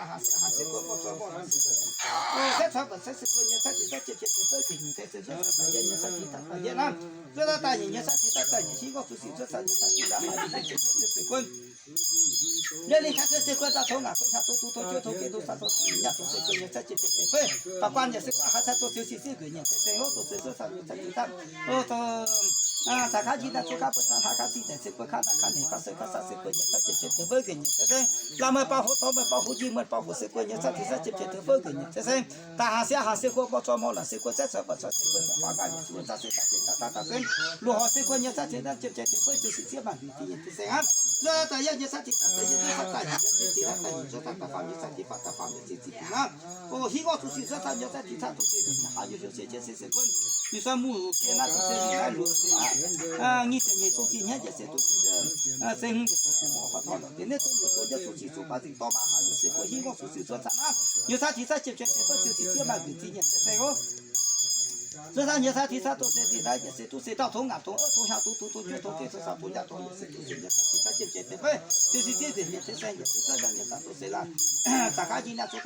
Haaix siang haaix siang guon, mborqv zorqv mborqv laaix siang guon, setv cuotv buatc setv siang guon nyei, caeqv zic caeqv ziepc cietv ziepc feix ziepc nyeic deix se zuov cuotv daaih yietv, nyei caeqv zic daaih daaih yietv aqv. Zuov cuotv daaih nyic, nyei caeqv zic daaih daaih nyic, hingv gorngv zuqc sic zuov cuotv nyei, caeqv zic daaih haaix nyungc se ziepc cietv ziepc feix guon. Liuz ninh caeqv ziepc cietv guon daaih tov ngaanc, tov hnyangx, tov duqv, tov juov, tov gengh, tov saa, tov nyaanh, tov se guon nyei caeqv ziepc cietv feix feix. Baac guanh yaac se guanh haaix cai zoux ziux sic zieqv nquenc nyiec deix se hov, zoux se zuov cuotv nyei caeqv zic daaih, o, zoux, zanc kaav njie naaiv zuov kaav buo saa hlaax kaav sic daic se guon kaav naaiv kaav nyic kaav se kaav saa se guon nyei caeqv ziepc cietv ziepc feix guon nyiec deix se, la'maih bauv huv, dorh meih bauv huv, njih meih bauv huv se guon nyei caeqv ziepc cietv ziepc feix guon nyiec deix se, daaih haaix siang haaix siang guon, mborqv zorqv mborqv laaix siang guon, setv cuotv buatc setv siang guon, daaih huaav nqaai nyei siang guon, zaah siang daaih siang daaih daaih daaih se, luoqc horc siang guon nyei caeqv ziepc cietv ziepc feix ziux sic zieqv maaih nzuih zieqv nyiec deix se aqv. Zuov daaih yietv nyei caeqv zic daaih daaih yietv, zuov cuotv daaih nyic nyei caeqv zic daaih daaih nyic, zuov daaih daaih faam nyei caeqv zic faam daaih faam nyei caeqv zic daaih aqv. O, hingv gorngv zuqc sic zuov cuotv nyei caeqv zic caeqv ziepc cietv ziepc nyiec, haaix nyungc sic zieqv se se guon. Ninh se mbuo jiex naaiv zuqc se naaiv luoqc aqv. Nyic ziepc nyeic zong jiex hnyangx jiex se duqv se, se hmz jiex buatc gu'morc faaux taux lorqc deix naaiv zong nyungc zong jienv zuqc sic zuqc baac zingc dorh maaih haaix nyungc se guon, hingv gorngv zuqc sic zuov cuotv aqv. Nyei caeqv zic caeqv ziepc cietv ziepc feix ziux sic zieqv maaih nzuih zieqv nyiec deix se hov. Zuov cuotv nyei caeqv zic caeqv tov se dinh naaiv yietc se duqv se dauh tov ngaanc tov, tov hnyangx tov duqv, tov juov tov gengh, tov saa tov nyaanh tov, yietc se duqv se nyei caeqv zic caeqv ziepc cietv ziepc feix ziux sic zieqv nzuih zieqv nyiec deix se yietc se cuotv nyei caeqv zic daaih se la'maih baav huv, dorh meih bauv huv,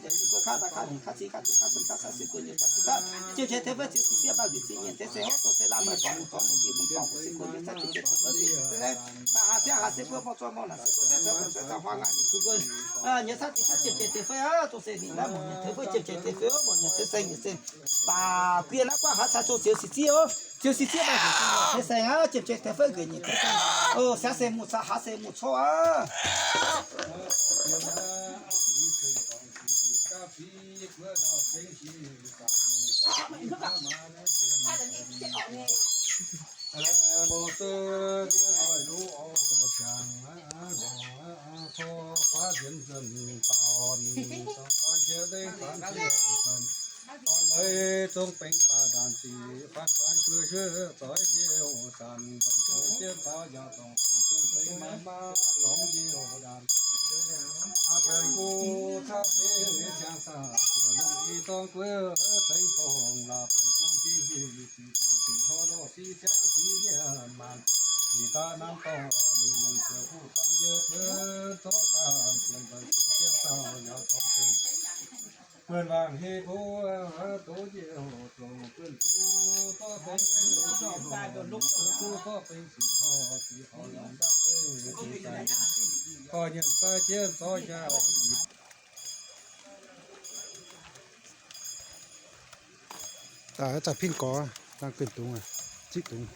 se guon kaav naaiv kaav nyic kaav sic kaav ziepc kaav cuotv kaav saa se guon nyei caeqv zic daaih ziepc cietv ziepc feix ziux sic zieqv maaih nzuih zieqv nyiec deix se hov, zoux se la'maih bauv huv, dorh meih bauv huv, se guon nyei caeqv zic ziepc cietv feix ziux se daaih haaix siang haaix siang guon, mborqv zorqv mborqv laaix siang guon, setv cuotv buatc setv cuotv, zaah huaav nqaai nyei siang guon, nyei caeqv zic caeqv ziepc cietv ziepc feix aqv. Zoux se ninh naaiv mbuoqc nyanc taux feix ziepc cietv ziepc feix, mbuoqc nyanc taux saeng nyanc se baac guie naaiv guanh haaix cai zoux ziux sic zieqv oc. Ziux sic zieqv maaih nzuih zieqv nyiec deix se aqv, ziepc cietv ziepc feix guon nyiec deix se, o, siangx se mbuo caux haaix se mbuo corc aqv. Dorn mbuo zungv benx baac ndaanc sic, faan faan shuv shuv zoix jiex zanc, benx sieqv jienv taux njaaux dorngc, benx sieqv benx maaih maaih dorngx jiex ndaanc. Aa, buonc gu caqv deix nyei ziangh saac, buonc lungh i dorng gueiv tengx tongx laac, buonc gu jiex hieh sic, buonc sic hlorv lorh sic ziangh sic nyei maanc, sic daaih namv dorngx lic lengc ziouc hu dangh yie tov daaih sienx baac sic jienv dauh njaaux dorngx benx Buonc waangc heh tov, tov njiec hoc dongh buonc zuqc dorh benx, zuqc dorh benx sic horc, sic horc longc dangv zeiv, sic daaih gorx nyienc daaih jienv zorqv njaaux. Daaih, daaih pin gorx, dangh guen dungz, ziqv dungz.